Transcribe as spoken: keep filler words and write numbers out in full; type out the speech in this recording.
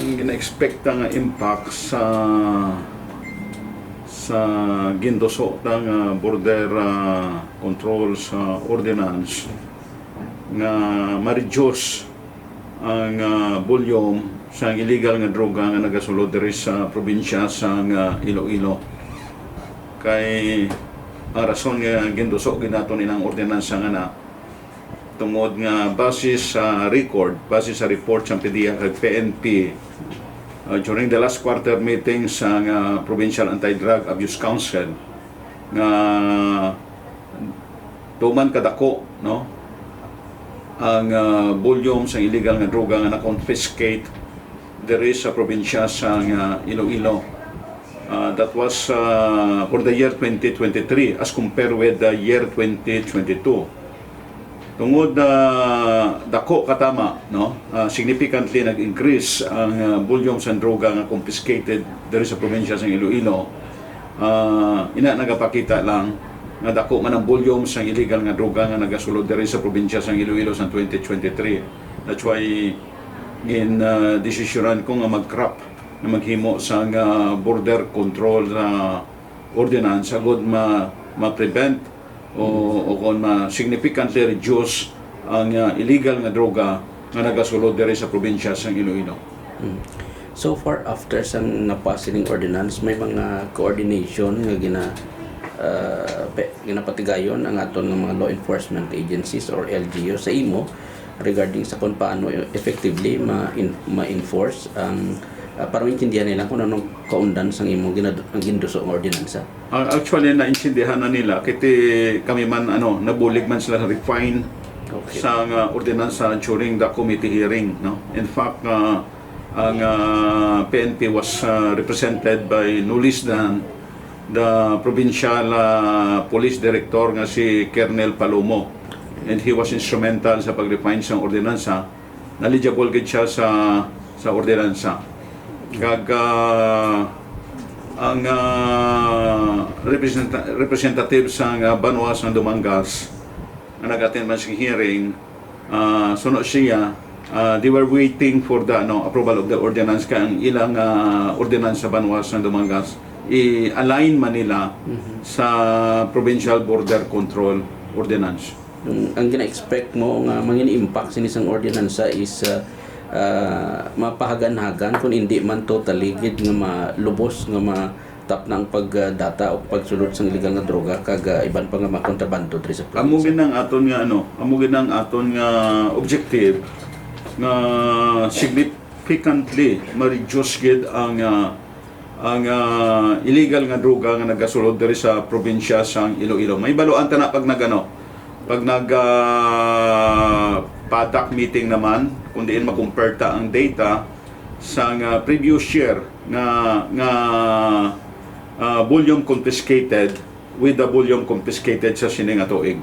Ang gina-expect nga impact sa, sa ginduso ta nga border, ah, control sa ordinance nga ma-reduce ang, ah, volume sa illegal nga droga nga nagasulod diri sa probinsya sang, ah, Iloilo. Kay ang rason nga ginduso gid naton ining ordinansa nga na, tungod nga base sa record, base sa report sang PDEA kag P N P, uh, during the last quarter meeting sang, uh, Provincial Anti-Drug Abuse Council, nga tuman kadako, no, ang, uh, volume sang illegal nga droga nga na-confiscate diri sa probinsya sang, uh, Iloilo. Uh, that was, uh, for the year twenty twenty-three as compared with the year twenty twenty-two. Tungod na dako katama, no, uh, significantly nag-increase ang, uh, volume sang droga nga confiscated diri sa probinsya sang Iloilo. Uh, ina nagapakita lang nga dako man ang volume sang illegal nga droga nga nagasulod diri sa probinsya sang Iloilo sa twenty twenty-three. That's why gin, uh, desisyonan ko nga mag-craft na maghimo sang, ah, border control, ah, ordinance agud ma-, ma-prevent o, o kon ma-significantly reduce ang, ah, illegal nga droga nga nagasulod diri sa probinsya sang Iloilo. Mm. So far, after sang napas ining ordinance, may mga coordination nga gina-, ah, pe-, ginapatigayon ang aton nga mga law enforcement agencies or L G U sa imo regarding sa kung paano effectively ma-in-, ma-enforce ang, ah, para maintindihan nila kung anong kaundan sang imong ginad-, ang ginduso nga ordinansa. Ah, actually, naintindihan na nila. Kiti kami man, ano, nabulig man sila sa refine Okay. sa nga ordinansa during the committee hearing, no? In fact, ah, ang, ah, P N P was, ah, represented by no less than the provincial, ah, police director nga si Colonel Palomo. And he was instrumental sa pag-refine sang ordinansa. Knowledgeable gid siya sa, sa ordinansa. Kag, ah, ang, ah, representa-, representative sang, ah, banwa sang Dumangas nga nag-attend man sa hearing, ah, suno siya, ah, they were waiting for the, ano, approval of the ordinance, kay ang ilang, ah, ordinance sa banwa sang Dumangas i-align man nila Mhm. sa provincial border control ordinance. Ang, ang gina-expect mo nga mangin impact sini sang ordinansa is, ah, ah, mapahagan-hagan, kung hindi man totally gid nga malubos nga matapna ang pagdata o pagsulod sang illegal nga droga kag, ah, iban pa nga mga kontrabando diri sa Amo probinsya. Gid ang aton nga, ano, amo gid ang aton nga objective nga significantly ma-reduce gid ang, ah, ang, ah, illegal nga droga nga nagasulod diri sa probinsya sang Iloilo. May baluan ta na pag nag-, ano, pag nag, ah, PADAC meeting naman, kung diin makumpare ta ang data sang, ah, previous year nga, nga, ah, volume confiscated with the volume confiscated sa sini nga tuig.